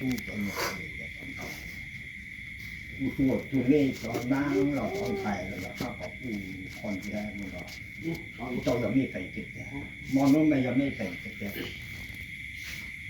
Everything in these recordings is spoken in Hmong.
Kuv cov nyuam qhuav li cov tau ntau, kuv tuaj cuag nej cov nab los cov ntxhais los yog qab qhov kuj qhov ntxiv mus los, kuv tau yog mej feem txwv tiag, hmo no mas yog mej feem txwv tiag.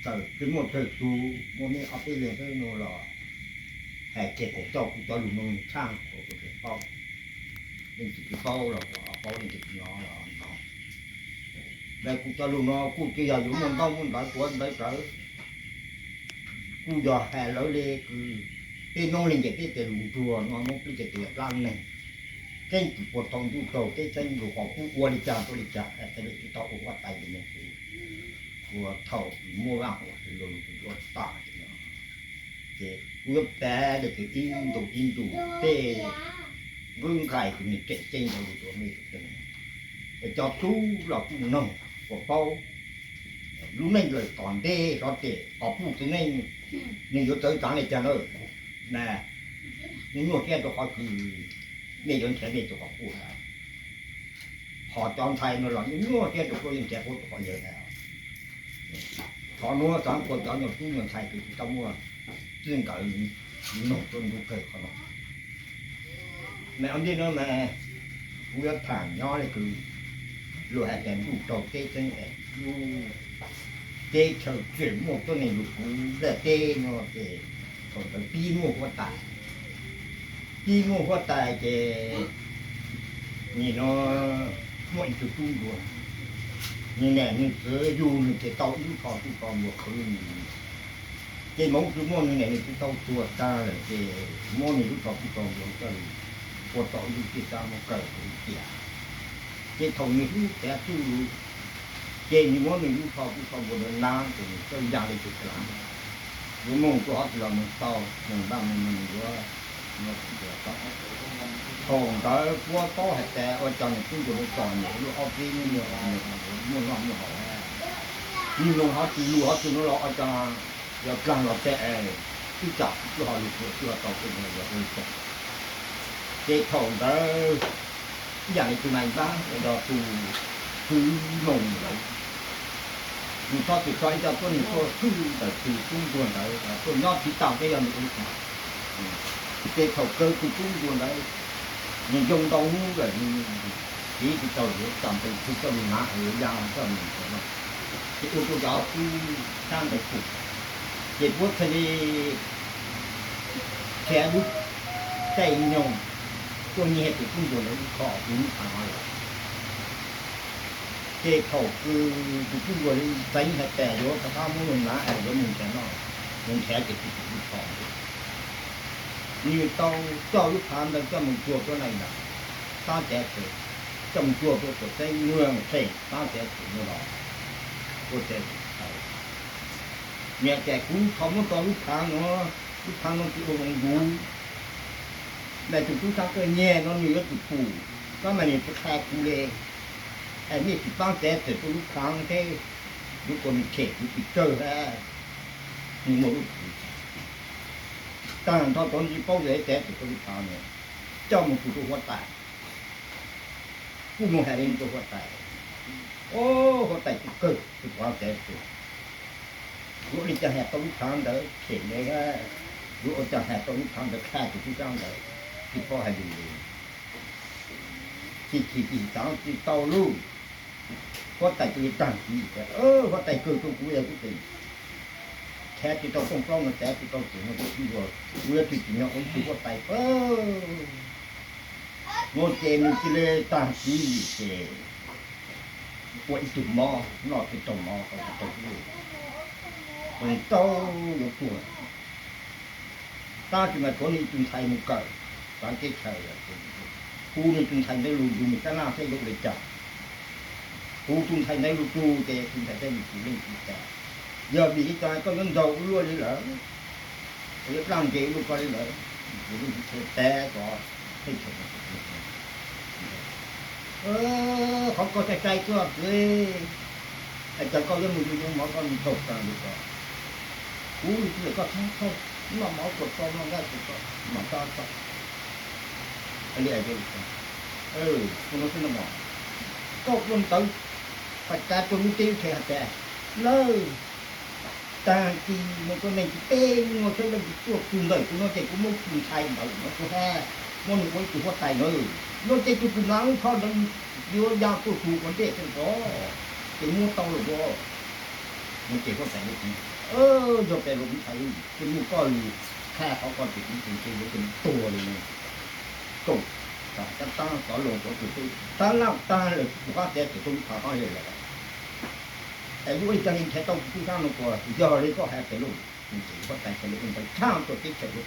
Txawm tsis muaj tsawg tus, muaj mej ob peb leeg xwb no los hais kiag tias coj kuv cov lus no tshaj kuv tsis paub. Leej twg tsis paub los kuv ho paub, leej twg tsis hnov los hnov. Mas kuv cov lus no kuj tsis yog yuav muaj ntaub muaj ntawv tuav ntawv rawv, kuj yog hais lawv li kws peb noob li ces peb tias lus nruag no noob peb ces tias plab neeg. Keeb kwm puag thaum ntuj raug teb txeeb lus qhov kuj ua li cas tuaj li cas hais tias tsis tau ua huab tais li no xwb. Ua thaum muaj vaj huam xwb los lus kuj ua tas li no. Ces kuv yuav piav li kws ib ntus ib ntus tej nqub nqaij kws nws tseem ceeb rau lus tuaj mej tseem ceeb. Es cov tub los kuj noog kuas paub lub neej lawm tom ntej xyov ces qhov puj txiv neej nws yuav txawv txav li cas na. Mas nyuaj siab rau qhov kws mej yuav nrhiav mej tus qhov puj. Ho cov ntxhais no los nyuaj siab rau puab yuav nrhiav puab tus qhov yawg na. Qhov nuav xaav kuas cov nyuag tub nyuag ntxhais kws tsis tau muaj txij nkawm noog tuab ntub kawg qhov no. Mas ua ntej no mas kuv yuav tham nyob li kws luag hais tias ntuj raug teb txeeb es lub teb chaws tseem muaj tuab neeg lug puv nplaj teb no ces thaum ntawd pib muaj huab tais. Pib muaj huab tais ces nim no muaj ib tug tub ntuag, nws niam nws txiv yug nws ces tau ib lub tsho tub tsho npua qhwv nws. Ces Hmoob twb muab nws niam nws txiv tau tuag tag lawm ces muab nws lub tsho tub tsho npua coj lug ua tau ib lub txij tab muab kaw ua ib tiam. Ces thaum nws hlub tiav txuj lug, ces nws muab nws lub tsho tub tsho npua ntawd nab ces nws txawj ya li tus kav lab, yuav moog rua hov twg los moog tau, moog npaj moog moog yuav. Thaum ntawd puab paub hais tias ua cas nws tub ntuag lub txom nyem lub ob peb hnub muaj noj muaj haus, nws moog hov twg lug hov twg nuav los ua cas yog dlaag los teg es ib tsam tub ho lug tsuas tub ho tau tej yog ua li cas. Ces thaum ntawd ib yam li tus nais npab los yog tus kwv Loos ntawd, nws txhob txwm tso ib co tuab neeg tuaj xwb ntawm tus tub ntuag ntawd tuaj nyob tsis tas peb yog nws ua li cas. Ces thaum kawg tus tub ntuag ntawd nws yoo ntau hnub lawm, nws tiv tsis tau yuav txais nqi txug coj nws hnav es yuav ya coj nws ntawd no, ces ua rau cov tub sab ntawd pum. Ces puab thiaj li khiav lub caij nyoog tuaj nyiag tus tub ntuag ntawd lub tsho puv lub thav lawm. Ces thaum kws tus tub ntuag ntawd txeev hais tias yuav rov qab muab nws hnav es yuav mus nrhiav noj, mus nrhiav ces tsis pum lub tsho. Nws tau coj lub thav ntawd coj mus cuag rua nais nram Xaab Txev Xwm, coj mus cuag rua tuam teb Muag Them Xaab Txev Xwm no los, ua txev xwm txhais, nws hais tias kuv thov muab tau lub thav no, lub thav no tsis ua zoo nkaus, mas tus tub sab koj nyiag no nws yuav tsum pum, tab mas nws tsis qha kuv li, es mej tsis paab txev xwm rua lub thav thiab, yuav ua nws them kuv tsis tsawg hab, nws muaj lub thav. Taag nrho cov tsis paub txev xwm rua lub thav no, coj mus txug rua huab tais, kuj mus hais li rua huab tais, o, huab tais kuj kawg tus paab txev xwm, yuav ua li cas has tau lub thav ntawd them le, yuav ua cas has tau lub thav ntawd qha tus tub sab ntawd, tsis paub hais lus li. Tsis chim tsis xaav tsis tau lub, huab tais kuj yuav taag kiv tias, huab tais kawg rua kuv yog kuv tseem txhab tsis tau rooj plaub no, txhab tsis tau twm no, kuv tub ntuag, kuv yuav tsis tsim nyog ua ib tug huab tais pab. No ces nws cia li taag kiv ces ua ib tug mob, noj tsis tau mov haus tsis tau ub, tau yuav tuag. Tab sis mas tshuav nws ib tug ntxhais mus kawm xaav teb chaws, hu nws tus ntxhais ntawd lug nrug nws sab laj saib yuav ua li cas. Hu tus ntxhais ntawd lug txug ces tus ntxhais thiaj li tsis leej tsis tas, yog vim li cas koj yuav ntaug ua luaj li lawm, koj yuav dlaj ntseg ua luaj koj li lawm, ces leej txiv thiaj teb cov teb chaws, qhov koj sai sai xwb txiv, es cas koj yuav mus yuav mov koj mus taug taag li ko. Kuv li txiv koj txhob txhawj, noj mov kuas tau noj nqaij kuas tau, mam tso tso. Li ua no xwb no, koj ua ntawd, pab kav tuag lub teb lub chaw has tas, lawm, Tag kis mus tua neeg tsis peb hnub no saib leej twg tuaj txug ntawm kuv no ces kuv muab tus ntxhais ntawd no kuv hab muab nws ua ib tug huab tais na. No ces tus kwv Nav lub tsho ntawd yuav ya tuaj txug ua ntej xwb os, ces muab tau lawm os. No ces huab tais, yog peb lub ntxhais, ces muaj koj lug qha qhov ko ces kuv tus ntxhais yuav tuag li no. Kaum, tab tag tov loo kuv tus tub tab laj tag lawm, kuv qab tias tus tub qhov qab li lawm. Es yuav ua li cas li nrhiav tau tus tub sab no puas yog li koj has tias lauj? Huab tais txhad tuaj teb chaws,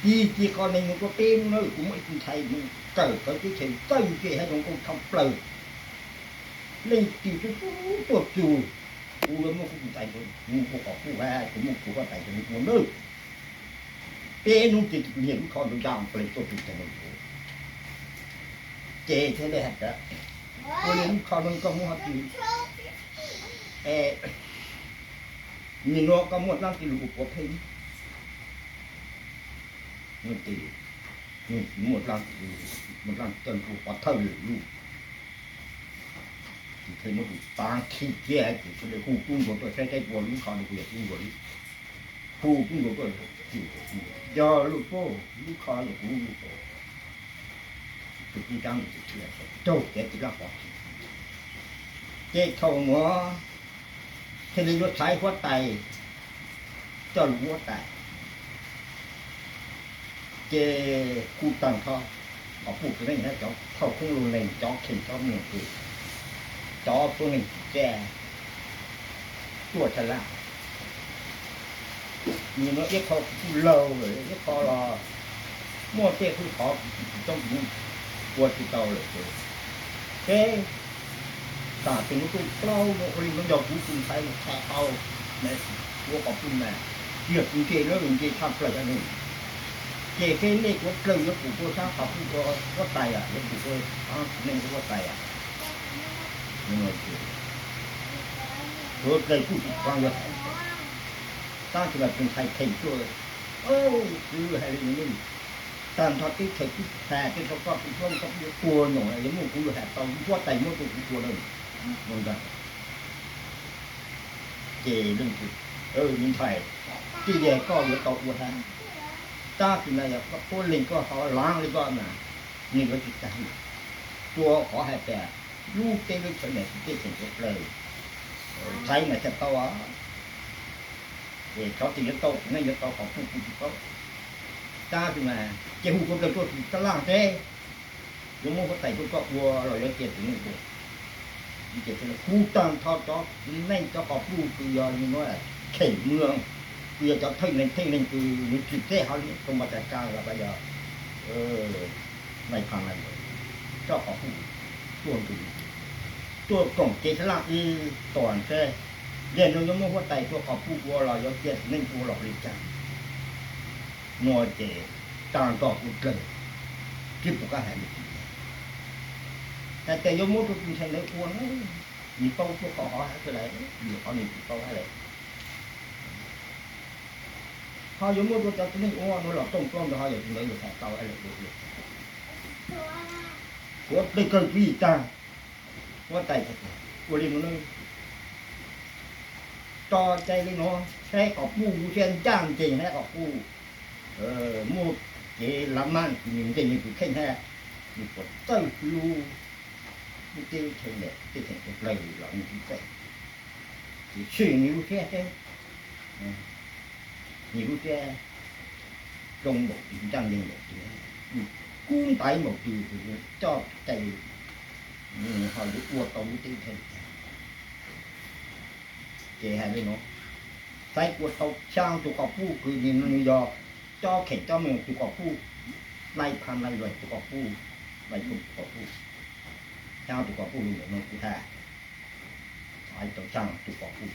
Tig cia qhov neeg mus tua peb hnub na, kuv muab ib tug ntxhais mus kawm kawv teb chaws txawj ntse hab zoo nkauj tshaj plaws. Leej twg tuaj txug, kuv yuav muab kuv tus ntxhais mus ua qhov pub hab kuv muab kuv huab tais tua nws ua nawb. Peb hnub ces kuv niag lub tsho ntawd ya plaws tuaj txug ntawm no. Ces thiaj li has tas, ua li lub tsho no koj muab hov twg? Nim no koj muaj dlaab tsi lug ua puav pheej? Muaj dlaab tsi, muaj dlaab tsi coj lug ua pov thawj lwm lub. Ces thiaj muab tus taav khi kiag ces thiaj li hu tub ntsuag tuaj saib saib puas lub tsho no puas yog tub ntsuag li. Hu tub ntsuag tuaj, yog lub, lub tsho yog kuv lub. Tus tub sab ntawd thiaj raug kev tsis laj pov tseg. Ces thaum nuav thiaj li yuav xaiv huab tais coj lug huab tais. Ces kuj taag nrho qhov puj kwv neej hab cov thauj khoob lug leeg, cov kheej cov meej kws, cov tuab neeg txim txiaj tuaj tag lawm. Nim no ib qho kuv kuj laug lawm, ib qho los muaj tej qhov kuv tsis tau, kuv ua tsis tau lawm ces, peb tam sim no tuaj plaub no ua li no yog kuv tus ntxhais tham tau, ua qhov puj mas yog kuv ntse lawm, ntse tshaj plaws hab ne. Ces peb nej kuv dlawg yuav tsum ua sab qhov puj ua huab tais, yuav tsum ua sab neej ua huab tais. Kuv dlawg kuj tsis paab yuav, tab sis mas tus ntxhais kheej tuaj, kuv hais li no, tag nrho teb chaws twb has tej rau koj, tus hlob koj yuav tuag nyob, yuav muaj kuv lug has tau, huab tais muab rau kuv tua lawm no ntag. Ces leej twg, me ntxhais, tij yag koj yuav tau ua hab, tab sis mas yog koj puab leeg koj ho laav li koj mas, nwg yuav tsis tag, tua qhov hais tias lub teb lub chaw mas tsis teb tseem tshaj plaws, xaiv mas txhaj tau, es xyov tes yuav tau, tseem neej yuav tau qhov puj kuv tsis paub, tab sis mas ces hu kuv dlawg tuaj txug sab laj seb yuav muab huab tais rau koj ua los yuav cia tseem neej ua. Ces kuv taag nrho cov neej cov qhov puj kws yog kheem muag, kws yog cov thawj neeg theej neeg kws nws tsim txej hauv lub koom pas tas kas los yog nais phas nais, coj qhov puj tuaj ntug, tuaj koom kev sab laj ib tuam seb yog nws yuav muab huab tais rua qhov puj ua los yuav cia tseem neej ua los ua li cas. No ces taag nrho kuv dlawg tsis pum qab hais li cas. Hais tias yuav muab rua tus ntxhais ntawd ua na, nws paub tuaj qhov hov hab xwb lawm, yog qhov nws tsis paub hab lawm. Ho yuav muab rua cov tseem neej ua no los rooj plaub ntawd ho yog tus ntawd yog has tau hab lawm. Kuv dlawg kawg kuv yim taag, huab tais ua li no, tso cai li no, saib qhov puj lub siab ncaj ncees hab qhov puj muaj kev lav mab, nws ntseeg nws tus kheej hab, nws puas txawj hlub lub teb lub chaw, tej theem tau dlawg los nws tsis txawj, ces sim nws lub siab seb nws lub siab zoo npaum twg, ncaj ncees npaum twg, kub ntaiv npaum twg, coj cai ho yuav ua tau lub teb lub chaw li cas. Ces hais li no, saib ua tau xyaa tus qhov puj kws nws yog coj kheem coj meej tus qhov puj, nais phas nais luam tus qhov puj, nais phoo tus qhov puj, xyaa tus qhov puj li ntawm no kuv has, tau xyaa tus qhov puj.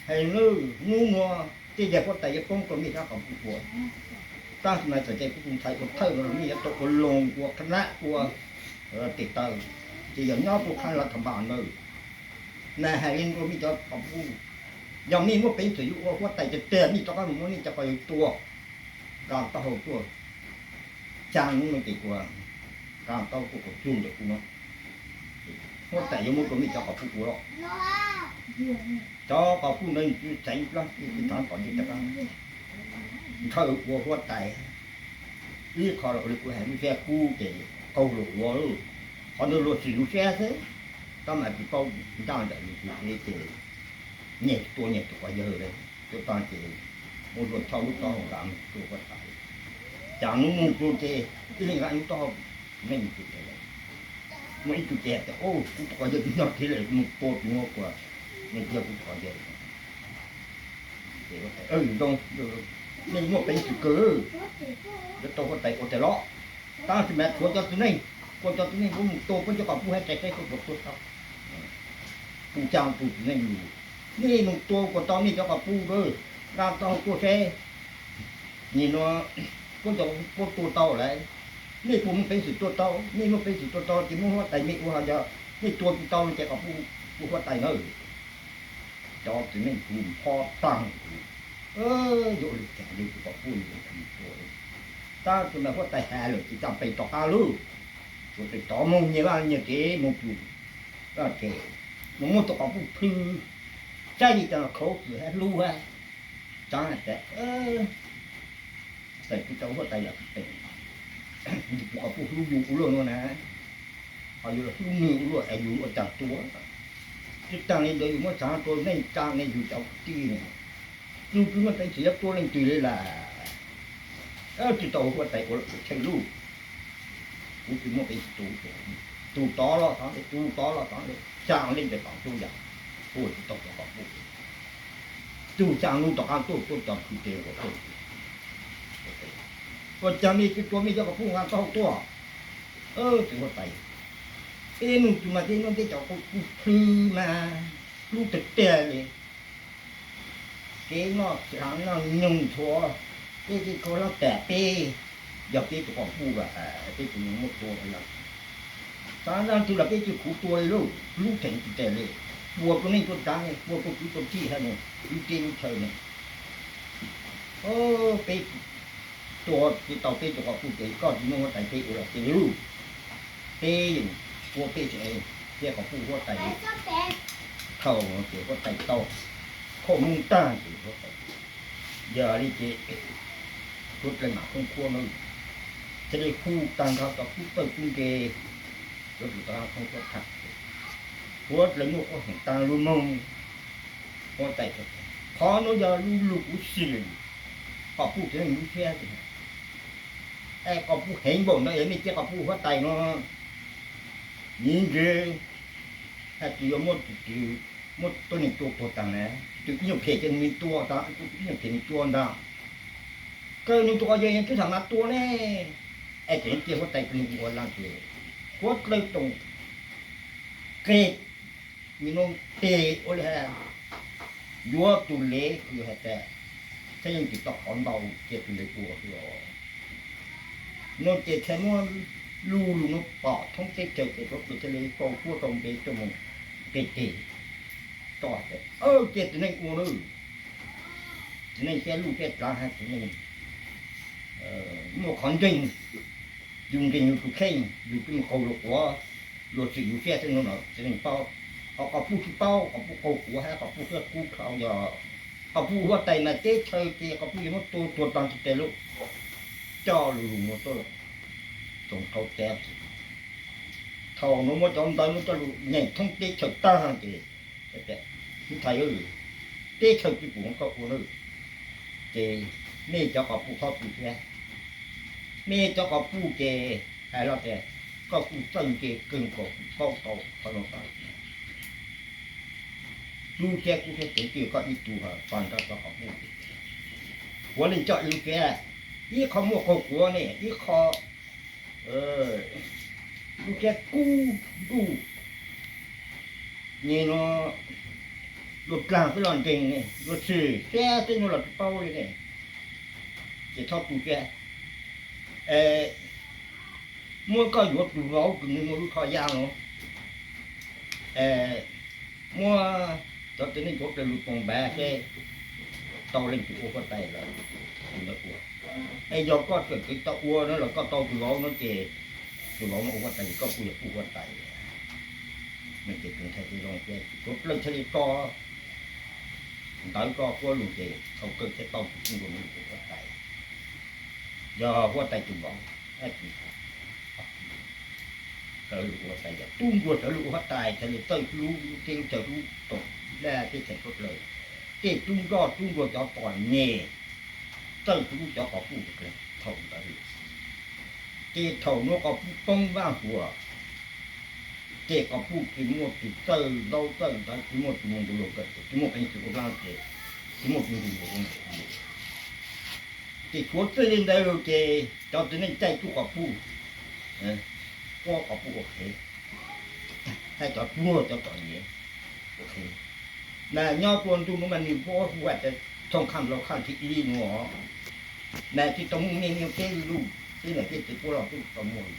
Hais nawb, hnub nua tej yag huab tais yuav poob rua mej sab qhov puj ua, tab sis mas txawm tias kuv tus ntxhais ua thawj los mej yuav tau ua loos ua qhab nab ua tes taw, ces yog nyob rua qhab los tham npas ntawd. Nas hais li rua mej cov qhov puj, yog mej muaj peev xwm yuav ua huab tais tiag tiag mej rov qab mus muab nej cov ko yuav tua, nqa taub hau tuaj, xyaa hnub no ces kuv nqa taub hau tuaj kom txug ntawm kuv no. Huab tais yuav muab rau nej cov quas puj ua los, cov quas puj ntawd tsis txeev plab, tsis txeev tom ntej rov qab ntshaw ua huab tais. Ib qho los ua li kuv hais, lub siab kub ces qaug luag quav, qhov ntawd luag sim lub siab xwb, tab mas tsis paub ncaj nraim li tus tsev ces nyias tua nyias tus quas yawg li. Tua tag ces muab luag choj lub taub hau nqa mus tua huab tais. Cas hnub mus tua ces ib leeg nqa ib lub taub hau, nej mus tua ces muaj ib tug ces tias, kuv tus quas yawg twb nyob kiag lawm, mus tua tus no kuas, nej cia kuv tus quas yawg. Ces huab tais, yawg zoo, nej muaj peev xwm kawg, yuav tau huab tais ua tais los. Tab sis mas tshuav cov txiv neej, kuv cov txiv neej kuv mus tua puab cov quas puj hab tais saib koj puas tua tau. Kuv coj tus txiv neej lug, nej mus tua kuas tau nej cov quas puj, nqa taub hau tuaj seb, nim no puab cov puab tua tau lawm, nej puas muaj peev xwm tua tau? Nej muaj peev xwm tua tau ces muab huab tais mej ua, ho yog nej tua tsis tau no ces quas puj ua huab tais nawb. Cov txiv neej hu phob taag, yuav ua li cas yog tus quas puj mus tua, tab sis mas huab tais has lawm ces caaj pes tom qab lauj. Tsuav tov moog nyias vaj nyias tsev mus tus, ces mus muab tus quas puj plhws, saib li cas los khaus kws hab hlub hab. Txaav has tas, txawm tsis tau huab tais los tsis pes, tus quas puj hlub yus ua luaj no na, ho yus los hlub nwg ua luaj es yus ua caag tua. Tsis taag li ntawd yus muab txaav rua neej tsaa ne, yus cov kwv tij ne, yus tsis muaj peev xwm yuav tua leej twg li lawm. Tsis tau huab tais ua lawm ces tshee lauj. Kuv tsis muaj peev xwm tua, tus tod los tod le, tus tod los tod le, xyaa leej tes tom tub yam, ua tsis tau cov quas puj. Tug xyaa nub tom qab tuaj, tuaj cov khwv tes nkaus tuaj. Ua cas mej tsis tua mej cov quas puj nqa taub hau tuaj? Txiv huab tais, peb nug tug mas peb nug peb cov quas puj plhws mas hlub tiag tiag li. Kev noj tshaav noj nyoog ntxhuav, peb tsis kho lab tam peb, yog peb tus quas puj as peb tus muab tua lawm. Xaav leej twg los peb tsis khuv tua li lauj, hlub theem tsis tes li. Puas tus neej tua tsaav ne, puas tus kwv tua tij hab ne, lub teb lub chaw ne. Peb tua tsis tau peb tus quas puj ces koj tsis muaj huab tais peb ua los cia li lauj. Peb yeej ua peb tsev, peb quas puj huab tais. Thaum no ces huab tais tau khauj moob taag ces huab tais, yog li ces suav dlawg mam khoob khuab no, cia li hu taag nrho cov tub txawj tub ntse, suav dlawg khoob khuab taag, suav dlawg muaj quab heev taag lug moog. Huab tais, qhov nuav yog lub lug kuv sim, quas puj tseem lub siab, es quas puj heev npaum ntawd es nej cia quas puj huab tais no, nyiv ntsws, hais tias yuav muab tus twg, muab tuab neeg tua tuag taag na, tus twg ib nyuag phem ces nws tua taag, tus twg ib nyuag phem nws tua ntaag. Kawg nws tus quas yawg twb txhaj mas tua ne, es tseem cia huab tais tus neeg ua laaj ces huab dlawg toom qeg, nws nug tes ua li has, yuav tus lev kws has tas, txheej yeej tsis tau qhov ntau cia tus ntawd ua xwb os. No ces txhaj muab lug lug no pom thoob teb chaws ces suav dlawg thiaj li rau suab rau npe tuaj mus nqe tes, tso has tas cia txiv neej ua na, txiv neej siab luj siab dlaav hab txiv neej muaj qhov ntseeg, yus ntseeg yus tus kheej, yus tsis mus qaug luag quav, luag txwm yus siab xwb no los txiv neej paub. Ho quas puj tsis paub, quas puj qaug quav hab quas puj siab kub dhau, yog quas puj huab tais mas teb chaws ces quas puj yuav muab tua tuag taag tsis tes lauj. Coj lug lug no tuaj txoos rau teb. Thaum nuav muab cov ntawv nuav coj lug nyeem thoob teb chaws taag ces, thais, teb chaws tsis pum koj ua na, ces nej cov quas puj txhob tu siab. Nej cov quas puj ces hais los tias koj kuj txawj ntse kawg nkaus, kuj paub tau qhov no tas. Lub siab kub siab ceev twb koj ib tug pab nrog cov quas puj. Puav leej coj ib lub siab, ib qho muaj qaug quav ne, ib qho lub siab kub ntuj, nim no luag dlaag xwb los ntseeg ne, luag sim siab xwb no los tsis paub li ne, ces txhob tu siab. Es muab koj yuav tus vauv kws nws muaj lub tsho yaj no, es muab cov txiv neej tuav plaws lug toom npav seb tau leej twg ua huab tais lawm, tus ntawd ua. Es yog koj txawm tsis tau ua no los koj tau tus vauv no ces tus vauv no ua huab tais ces koj kuj yog puj huab tais. Ces tus ntxhais zoo thiab, tshuav plaws thiaj li tso ntawv tso tuab lug ces thaum kawg thiaj tau tus tub nkaus mus lug ua huab tais. Yog huab tais tus npaum, sawv lug ua huab tais, yog tub nkaus sawv lug ua huab tais thiaj li txawj hlub teb lub chaw hlub tom dab teb chaws tuab plaws. Tej tub nroj tub nkaus cov tom nyem txawj hlub cov quas puj thaum ntawd. Ces thaum nuav quas puj poob vaaj huas, ces quas puj tsis muaj tus txawj ntaub txawj ntawv, tsis muaj tus mus ntu lug kawm, tsis muaj peev xwm ua dlaab tsi, tsis muaj tus mus ntu lug. Ces tshuav txij li ntawd lug ces cov txiv neej caij tsuj quas puj, quab quas puj ua qhev, hab cov tuag cov tom nyem ua qhev. Mas nyob rua ntu nuav mas nwg puab hu ua tas thoob khaj laug khaj thib ib nuav, mas tsis tau muaj mej nyob peb lub teb nam teb txiv puab los tub tau muaj.